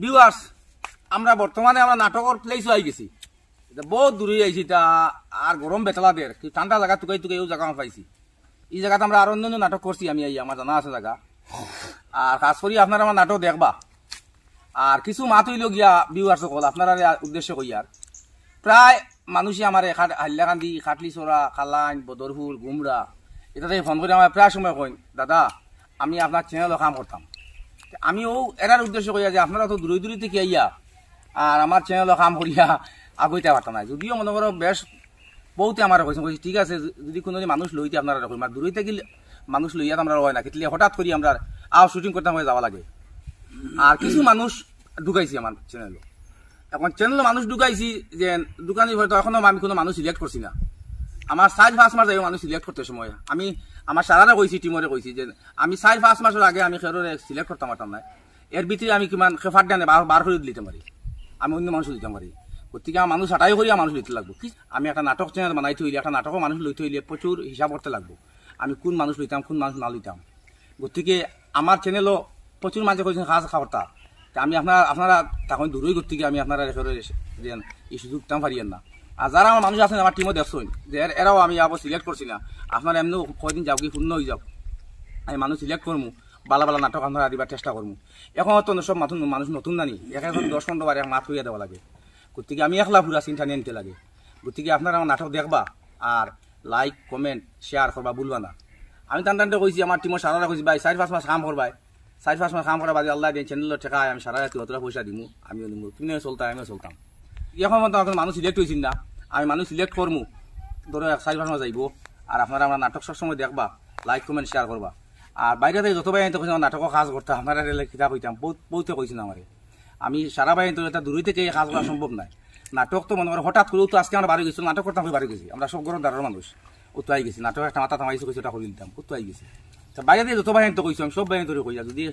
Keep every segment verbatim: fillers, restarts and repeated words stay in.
ভিউয়ার্স, আমরা বর্তমানে আমরা নাটকর প্লেসও আই গেছি। ইটা বউত দূরে আইছি, ইটা আর গরম বেতালা দের, কিন্তু ঠান্ডা জাগা তুকাই তুকাই অউ জাগা আমরা পাইছি। ই জাগাত আমরা আর অন্যান্য নাটক করছি আমি, এই আমার জানা আছে জাগা। আর খাছ করি আপনারা আমার নাটক দেখবা। আর কিছু মাত অইলো গিয়া ভিউয়ার্স অকল, আপনারারে উদ্দেশ্য কইয়ার। প্রায় মানুষে আমারে খাট-, হাইলাকান্দি, খাটলিছড়া, কালাইন, বদরপুর, গুমরা, ইতা থাকি ফোন করি আমারে প্রায় সময় কইন, "দাদা, আমি আপনার চ্যানেলো কাম করতাম।" তে আমি অউ এরার উদ্দেশ্য কইয়ার যে আপনারা তো দূরে দূরে থাকি আইয়া আর আমার চ্যানেলো কাম করিয়া আগুয়াইতা পারতা নায়। যদিও মনো করো বেশ বউতে আমারে কইছইন, কইছি, "ঠিক আছে, যদি কুনুদিন মানুষ লইতে আপনারারে কইমু, আর দূরে থাকি মানুষ লইয়া তো আমরার অয় না, কিতা অইলে হঠাৎ করি আমরার আও শুটিং করতাম অইয়া যাওয়া লাগে।" আর কিছু মানুষ ঢুকাইছি আমার চ্যানেলো। এখন চ্যানেলো মানুষ ঢুকাইছি, যে ঢুকানির পরে তো এখনো আমি কুনু মানুষ সিলেক্ট করছি না। আমার চাইর পাঁচ মাস যাইবো মানুষ সিলেক্ট করতে সময়। আমি আমার সারারে কইছি, টিমরে কইছি যে আমি চাইর পাঁচ মাসর আগে আমি কেউরে সিলেক্ট করতাম পারতাম নায়। এর ভিতরে আমি কিমান খেফার ডানে বার, বার করি দিতাম পারি, আমি অন্য মানুষ দিতাম পারি। গতিকে আমার মানুষ ছাটাই করিয়া মানুষ লইতে লাগবো। কি আমি একটা নাটক চ্যানেল বানাইতে অইলে, একটা নাটকো মানুষ লইতে অইলে প্রচুর হিসাব করতে লাগবো। আমি কুন মানুষ লইতাম, কুন মানুষ না লইতাম। গতিকে আমার চ্যানেলো প্রচুর মানষে কইছইন কাজ করতা। তে আমি আপনারা, আপনারা তখন দূরই করতে গিয়ে আমি আপনারা রেখে রয়ে যেন এই সুযোগ দিতাম পারিয়ার না। আর যারা আমার মানুষ আছইন, আমার টিমো দেখছইন, যে এর-, এরাও আমি আবার সিলেক্ট করছি না। আপনারা এমনিও কয়দিন যাও কি পূর্ণ অই যাও, আমি মানুষ সিলেক্ট করমু, বালা বালা নাটক আপনারা দিবার চেষ্টা করমু। এখন তো সব মাতুন-, মানুষ নতুন নানি, এক একজন দশ পনেরো বার এক মাত কইয়া দেওয়া লাগে। গতিকে আমি একলা পুরা চিন্তা নিয়ে নিতে লাগে। গতিকে আপনারা আমার নাটক দেখবা আর লাইক, কমেন্ট, শেয়ার করবা ভুলবা না। আমি টান টানতে কইছি, আমার টিমর সারারা কইছি, "ভাই, চাইর পাঁচ মাস কাম করবায়, চাইর পাঁচ মাস কাম করার বাদে আল্লাহ দিন চ্যানেলর টেকা আমি সারারে অতটা পয়সা দিমু, আমি নিমু, তুমিও চলতা, আমিও চলতাম।" এখন পর্যন্ত এখন মানুষ সিলেক্ট অইছইন না, আমি মানুষ সিলেক্ট করমু, ধরো এক চাইর পাঁচ মাস যাইবো। আর আপনারা আমার নাটক সবসময় দেখবা, লাইক, কমেন্ট, শেয়ার করবা। আর বাইরে থাকি যত ভাইয়াইন্তে কইছইন আমার নাটকো কাজ করতা, আপনারা রেলে কিতা কইতাম, বউত, বউতে কইছইন আমারে। আমি সারা ভাইয়াইন্তর ইটা দূরই থাকি কাজ করা সম্ভব নায়। নাটক তো মনো করো হঠাৎ করি, অউ তো আজকে আমরা বারই গেছি, নাটক করতাম কই বারই গেছি, আমরা সব ঘরর দারর মানুষ, অউ তো আই গেছি, নাটক একটা মাথা থামাইছি, কইছি ওটা করি দিতাম, অউ তো আই গেছি। তো বাইরে থাকি যত ভাইয়াইন্তে কইছি, আমি সব ভাইয়াইন্তরে কইয়া, যদি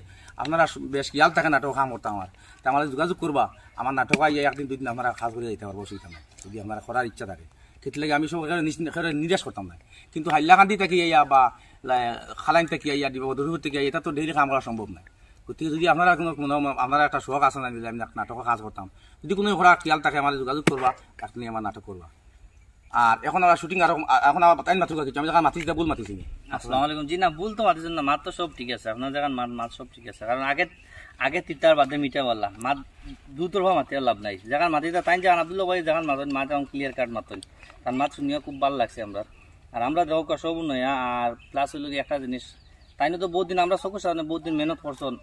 আপনারা বেশ খেয়াল থাকে নাটক কাম করতা আমার, তে আমারে যোগাযোগ করবা, আমার নাটক আইয়া একদিন দুই দিন আপনারা কাজ করিয়া যাইতা পারবা, অসুবিধা নাই, যদি আপনারা করার ইচ্ছা থাকে। কিতা লাগি আমি সব একেবারে নিশ-, একেবারে নিরাশ করতাম না, কিন্তু হাইলাকান্দি থাকি আইয়া বা লা-, কালাইন থাকি আইয়া, ডিবা বদরপুর থাকি আইয়া, ইটা তো ডেইলি কাম করা সম্ভব নায়। গতিকে যদি আপনারা কুনু, কুনু, আপনারা একটা শখ আছে না, যে আমি নাটকো কাজ করতাম, যদি কুনু করার খেয়াল থাকে আমারে যোগাযোগ করবা, তাকে নিয়ে আমার নাটক করবা। আর এখন আবার শুটিং আরো, এখন আবার তাইন মাতুক কিছু, আমি যখন মাতিছি, ইটা ভুল মাতিছি নি। আসসালামু আলাইকুম। জি না, ভুল তো মাতিছইন না, মাত তো সব ঠিক আছে, আপনার যেখান মাত, মাত সব ঠিক আছে, কারণ আগে, আগে তিতার বাদে মিঠা বললাম, মাত দুতরফা মাতিয়া লাভ নাই, যেখান মাতিতা তাইন যেখান আব্দুল্লাহ ভাই যেখান মাতইন, মাত এখন ক্লিয়ার কাট মাতইন, তান মাত শুনিয়া খুব ভালা লাগছে আমরার। আর আমরা দেখউক্কা সব নয়া, আর প্লাস অইলো কি একটা জিনিস, তাইন তো বউত দিন আমরা চকুর সামনে বউত দিন মেহনত করছইন,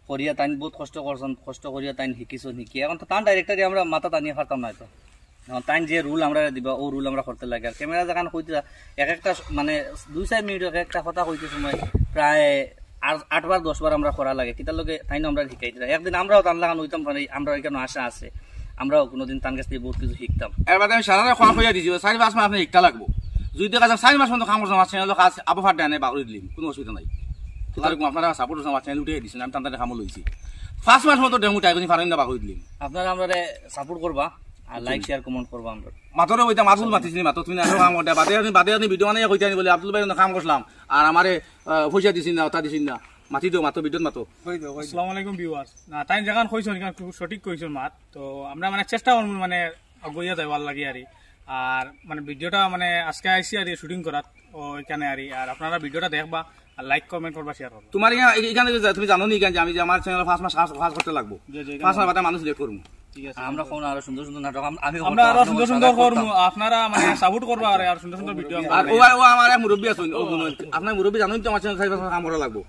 করিয়া তাইন বউত কষ্ট করছইন, কষ্ট করিয়া তাইন হিকিছইন, হিকিয়া এখন তো তান ডাইরেক্টরে আমরা মাথা টানিয়া পারতাম না তো। এখন তাইন যে রুল আমরারে দিবা, অউ রুল আমরা করতে লাগে। আর ক্যামেরা যেখান কইতা, এক একটা স-, মানে দুই চাইর মিনিট এক একটা কথা কইতে সময় প্রায় আট, আট বার দশ বার আমরা করা লাগে। কিতার লাগি তাইন আমরারে হিকাই দিতা। একদিন আমরাও তান লাখান অইতাম পারি, আমরার ইখানো আশা আছে, আমরাও কুনুদিন তান গেছ থাকি বউত কিছু হিকতাম। এর বাদে আমি সারারে কথা কইয়া দিছি, চাইর পাঁচ মাস আপনে হিকতা লাগবো। যদি দেখা যায় চাইর মাস পর্যন্ত কাম করছইন, আমার চ্যানেলর কাজ আবু ফার ডানে বাগড়ি দিলিমু, কুনু অসুবিধা নাই। আসসালামু আলাইকুম, আপনারা সাপোর্ট করছইন আমার চ্যানেল উঠাইয়া দিছইন, আমি তান তানে কামো লইছি। পাঁচ মাস পর্যন্ত ডেমো টাইম পারইন না বাগড়ি দিলিমু। আপনারা আমরারে সাপোর্ট করবা, আর লাইক, শেয়ার, কমেন্ট করবা আমরারে। মাতরে কইতা মাত ভুল মাতিছি নি, মাতো তুমি না কাম করতে, বাদে আমি, বাদে আমি ভিডিও বানাইয়া কইতায় নি বলে, "আব্দুল ভাইর অনো কাম করছিলাম, আর আমারে, আহ, পয়সা দিছইন না, অতা দিছইন না।" মাতি দেও, মাতো, ভিডিওত মাতো। কই দেও, কই দেও। আসসালামু আলাইকুম ভিউয়ার্স। না, তাইন যেখান কইছইন, ইখান খুব সঠিক কইছইন মাত। তো আমরা মানে চেষ্টা করমু মানে আগুয়াইয়া যাইবার লাগি আরি। আর মানে ভিডিওটা মানে আজকে আইছি আরি শুটিং করাত, অউ ইখানে আরি। আর আপনারা ভিডিওটা দেখবা, আর লাইক, কমেন্ট করবা, শেয়ার করবা। তোমার ইখান, ইখান যে তুমি জানো নি ইখান যে আমি যে আমার চ্যানেলো পাঁচ মাস কাজ, কাজ করতে লাগবো। জি, জি, ইখান পাঁচ মাস বাদে মানুষ সিলেক্ট করমু। ঠিক আছে। আমরা কুনু আরো সুন্দর সুন্দর নাটক আম-, আমি আমরা করতাম, আরো সুন্দর সুন্দর করমু, আপনারা মানে সাপোর্ট করবা আরে, আর সুন্দর সুন্দর ভিডিও আর ও, ও আমার এক মুরব্বি আছইন, ও, আপনার মুরব্বি জানইন তো আমার চ্যানেল চাইর পাঁচ মাস কাম করা লাগবো।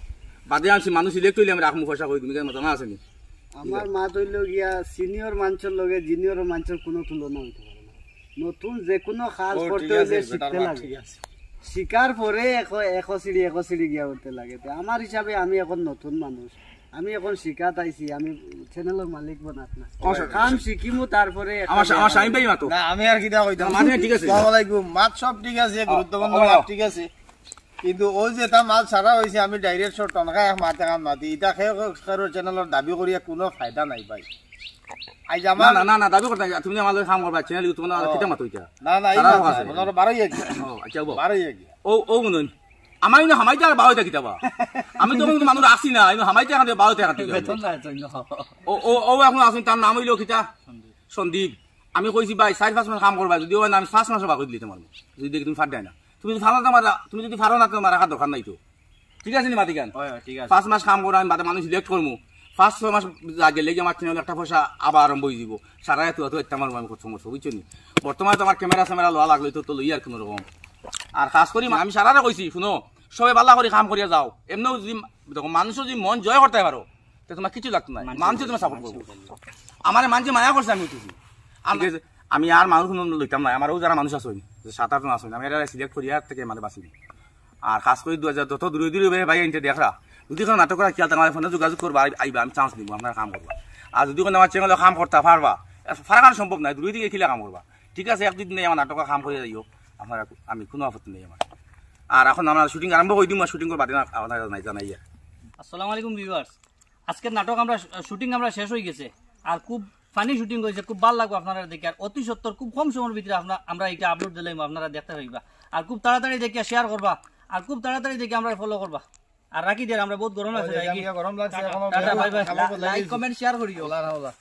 বাদে আনছি মানুষ সিলেক্ট অইলে আমি রাখমু, পয়সা কই দিমু, ইখান মাতো না আছে নি। আমার মাত অইলো গিয়া সিনিয়র মানষর লগে জুনিয়র মানষর কুনু তুলনা অইতে পারে না। নতুন যে কুনু কাজ ও, করতে ঠিক আছে, অইলে বেটার শিখতে মাত লাগে। ঠিক আছে। শিখার পরে একো, একো সিঁড়ি, একো সিঁড়ি গিয়া উঠতে লাগে। তে আমার হিসাবে আমি এখন নতুন মানুষ, আমি এখন শিখাত আইছি, আমি চ্যানেলর মালিক বনাত না। ও, স্যার। কাম শিখিমু, তারপরে আমার, আমার শাহিন ভাই মাতো। না, আমি আর কিতা কইতাম। মানে ঠিক আছে। আসসালামু আলাইকুম। মাত সব ঠিক আছে, ও, গুরুত্বপূর্ণ ও, মাত ঠিক আছে। কিন্তু অউ যে তা মাত সারা অইছে, আমি ডাইরেক্ট সব টনকা এক মাত এখান মাতি। ইটা কেউ কেউ কারো চ্যানেলর দাবি করিয়া কুনু ফায়দা নাই ভাই। আইজ না, আমার না, না, না, দাবি করতে নাই। তুমি আমার লগে কাম করবা, চ্যানেল YouTube বানাও, ও। কিতা মাতো ইটা? না, না, এই তারা মাত আছে। নাই। ওনারা বারোই এক। ও, আচ্ছা, ও। বারোই এক। ও, ও, মনে হয়। আমার ইনো হামাইতে আর বারো থাকি যাবা। আমি তো কোনো মানুষ আসি না, ইনো হামাইতে এখান বারো থাকি যাবা। বেতন নাই তো ইনো। ও ও ও এখন আছেন, তার নাম হইলো কিতা? সন্দীপ। আমি কইছি, "ভাই, চার পাঁচ মাস কাম করবা, যদি হয় না, আমি পাঁচ মাসও বাকি দিলে তোমার, যদি দেখি তুমি ফাট দেয় না, তুমি যদি ফারো না তোমার, তুমি যদি ফারো না তোমার রাখার দরকার নাই তো।" ঠিক আছে নি মাতিকান? হয়, হয়, ঠিক আছে। পাঁচ মাস কাম করো, আমি বাদে মানুষ সিলেক্ট করমু। পাঁচ ছয় মাস যা গেলে কি আমার চ্যানেল একটা পয়সা আবার আরম্ভ হয়ে দিব। সারা এত এত একটা আমার আমি করতে পারবো, বুঝছো নি? বর্তমানে তো আমার ক্যামেরা স্যামেরা লওয়া লাগলো তো, তো লই আর কোনো রকম। আর খাস করি আমি সারারে কইছি, শুনো, সবে বালা করি কাম করিয়া যাও। এমনিও যদি দেখো, মানুষও যদি মন জয় করতে পারো, তো তোমার কিছু লাগতো না, মানুষে তোমার সাপোর্ট করবো। আমার মানষে মায়া করছে, আমি উঠেছি। ঠিক আছে, আমি আর মানুষ কোনো লইতাম না, আমারও যারা মানুষ আছে, যে সাত আট জন আছে, আমি এরা সিলেক্ট করিয়া থেকে মানে বাঁচি। আর খাস করি দু হাজার যত দূরে দূরে ভাই, ভাই, এনতে দেখরা, যদি কোনো নাটক করা খেয়াল থাকে, আমার ফোনে যোগাযোগ করবা, আই- আইবা, আমি চান্স দিব, আপনারা কাম করবা। আর যদি কোনো আমার চ্যানেলে কাম করতে পারবা, ফারাকান সম্ভব নাই, দূরে দিকে কিলা কাম করবা। ঠিক আছে, এক দুই দিনে আমার নাটকে কাম করে যাইও, আপনারা, আমি কোনো আপত্তি নেই আমার। আর এখন আমরা শুটিং আরম্ভ করে দিমু, আর শুটিং করে বাদে না আপনারা জানাই জানাই আর। আসসালামু আলাইকুম ভিউয়ার্স, আজকের নাটক আমরা শুটিং আমরা শেষ হয়ে গেছে, আর খুব ফানি শুটিং হয়েছে, খুব ভালো লাগবে আপনারা দেখে। আর অতি সত্বর খুব কম সময়ের ভিতরে আমরা আমরা এটা আপলোড দিলাম, আপনারা দেখতে পাইবা। আর খুব তাড়াতাড়ি দেখে শেয়ার করবা, আর খুব তাড়াতাড়ি দেখে আমরা ফলো করবা। আর রাখি দের, আমরা বহুত গরম লাগছে, ওই যে রাখি। গরম লাগছে, টাটা, এখনো টাটা, বাই বাই। কাপড় বদলাই লাইক, দিছি। কমেন্ট, শেয়ার করিও। আল্লাহ, আল্লাহ।